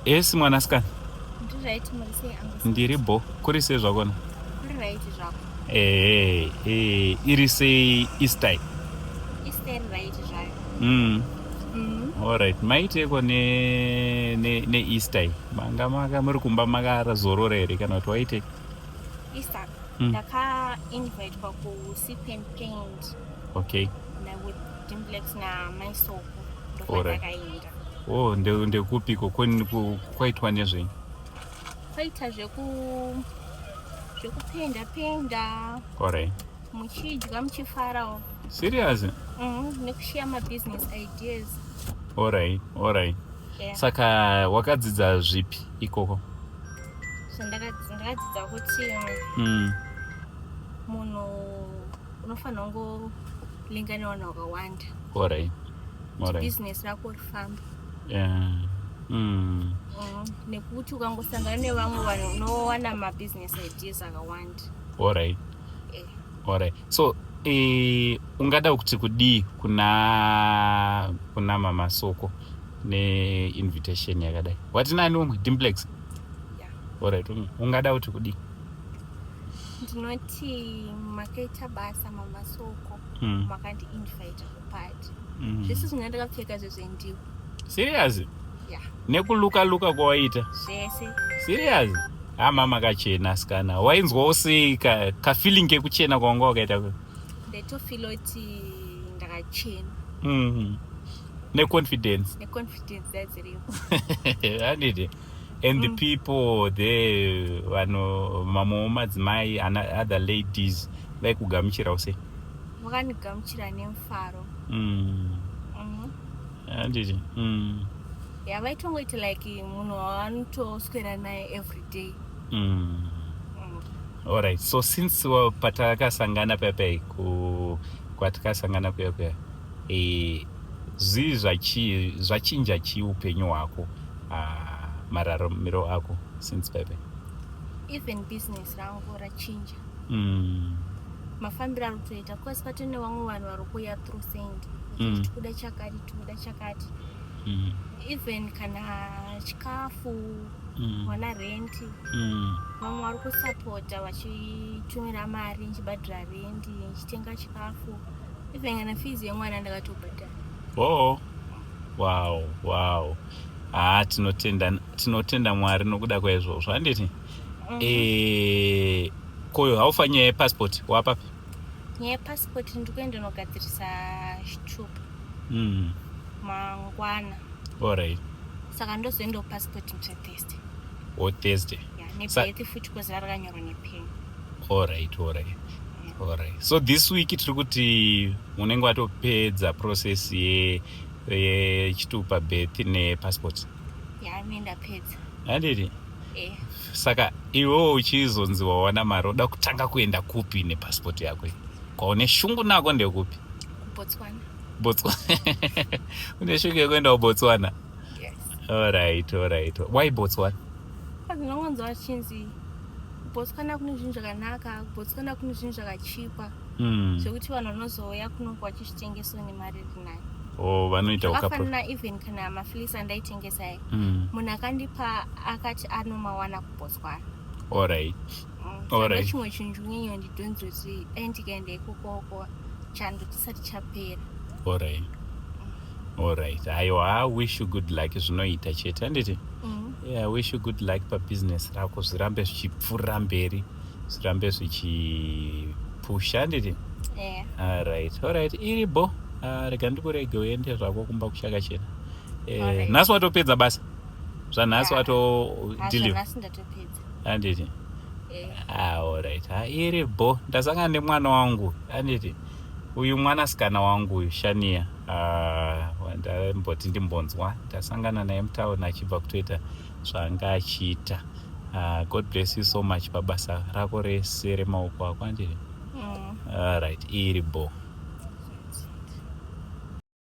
Esi mwanasikana. Ndiri right, muri sei Angus? Ndiri bho. Kuri sei zvakona? Kuri right zvako. Ehe, eh, iri sei Easter? Easter right zvayo. All right. Maiteko ne ne ne Easter. Manga maka muri kumba makarazorora here kana kuti waite? Easter. Ndaka invitwa ku Sip and Paint. Okay. Na with Dimplex na Maisoko. Ndokwandakaenda. Oh, ndekupiko kwaitwa nezvei? Kwaita zvekupenda penda. Alright. Muchidya muchifarawo. Serious? Nekushare mabusiness ideas. Alright. Yeah. Saka wakadzidza zvipi ikoko? So ndakadzidza kuti munhu unofanira kungolinga nevanhu vakawanda. Alright. Business rako rifambe. Yeah. Nekuti ukangosangana nevamwe vanhu unowana mabusiness ideas akawanda. Alright. Eh. Alright. So ungada kuti kudii kuna Mama Soko neinvitation yakadai? Wati nani umwe? Dimplex? Yeah. Alright. Ungada kuti kudii? Ndinoti makaita basa Mama Soko. Makandiinvita kuparty. Zvese zvinenge ndakapfeka zvezvendiwo. Serious? Yeah. Nekuluka luka kwawaita? Zvese. Serious? Hama makachena asikana. Wainzwawo sei ka feeling kekuchena kwawanga wakaita? Ndaitofeel kuti ndakachena. Neconfidence. Neconfidence dzadziripo. Handiti? And the people there, vanhu mamwewo madzimai and other ladies vaikugamuchirawo sei? Vakandigamuchira nemufaro. Handiti? Yeah, vaitongoita like munhu wavanotoswera naye every day. Alright. So since patakasangana paipai kwatakasangana kuya kuya, zvii zvachinja chii upenyu hwako, mararamiro ako since paipai? Even business rangu rachinja. Mafambiro ari kutoita because patine vamwe vanhu vari kuuya through send. Tikuda chakati, tikuda chakati. Even kana chikafu, wana renti. Vamwe vari kusapota vachitumira mari, nchibhadhara rendi, nchitenga chikafu. Even kana fees yemwana ndakatobhadhara. Oh. Wow. Ah, tinotenda Mwari nokuda kwaizvozvo, handiti? Koyo haufa nyaya yepassport wapapi? Nyaya yepassport ndiri kuenda nogadzirisa chitupa mangwana. Alright. Saka ndozoendawo passport musi Thursday. O Thursday. Yeah, nebirth futi because rakanyorwa nepeni. Alright. So this week tiri kuti unenge watopedza process yechitupa, birth nepassport. Yeah, ine ndapedza. Handiti? Eh. Saka iwewo uchizonzi wawana mari uda kutanga kuenda kupi nepassport yako? Kwaune shungu nako ndekupi? KuBotswana. Botswana. Une shungu yekuenda kuBotswana? Yes. Alright. Why Botswana? Ndinongonzwa vachinzi kuBotswana kune zvinhu zvakanaka, kuBotswana kune zvinhu zvakachipa. Zvekuti vanhu vanozouya kunoko vachizvitengesawo nemari iri nani. Oh, vanoita Zvakafanana even kana mafleece andaitengesa aya. Munhu akandipa akati anomawana kuBotswana. Alright. Alright. Saka chimwe chinhu chinonyanya ndidhonza kuti dai ndikaenda ikokoko chando chisati chapera. Alright. Aiwa, I wish you good luck, zvinoita chete, handiti? Yeah, I wish you good luck pabusiness rako, zvirambe zvichipfuurira mberi, zvirambe zvichipusha, handiti? Yeah. Alright, iri bo. Rega ndikurege uende zvako kumba kuchakachena. Alright. Nhasi watopedza basa? Zvanhasi wato deliver? Nhasi ndatopedza. Handiti? Eh. Ah, alright. Ah, iri bo. Ndasangana nemwana wangu, handiti? Uyu mwanasikana wangu uyu Shania. Ah, ndamboti ndimbonzwa, ndasangana naye mutauni achibva kutoita zvaanga achiita. Ah, God bless you so much pabasa rako rese remaoko ako, handiti? Alright, iri bo.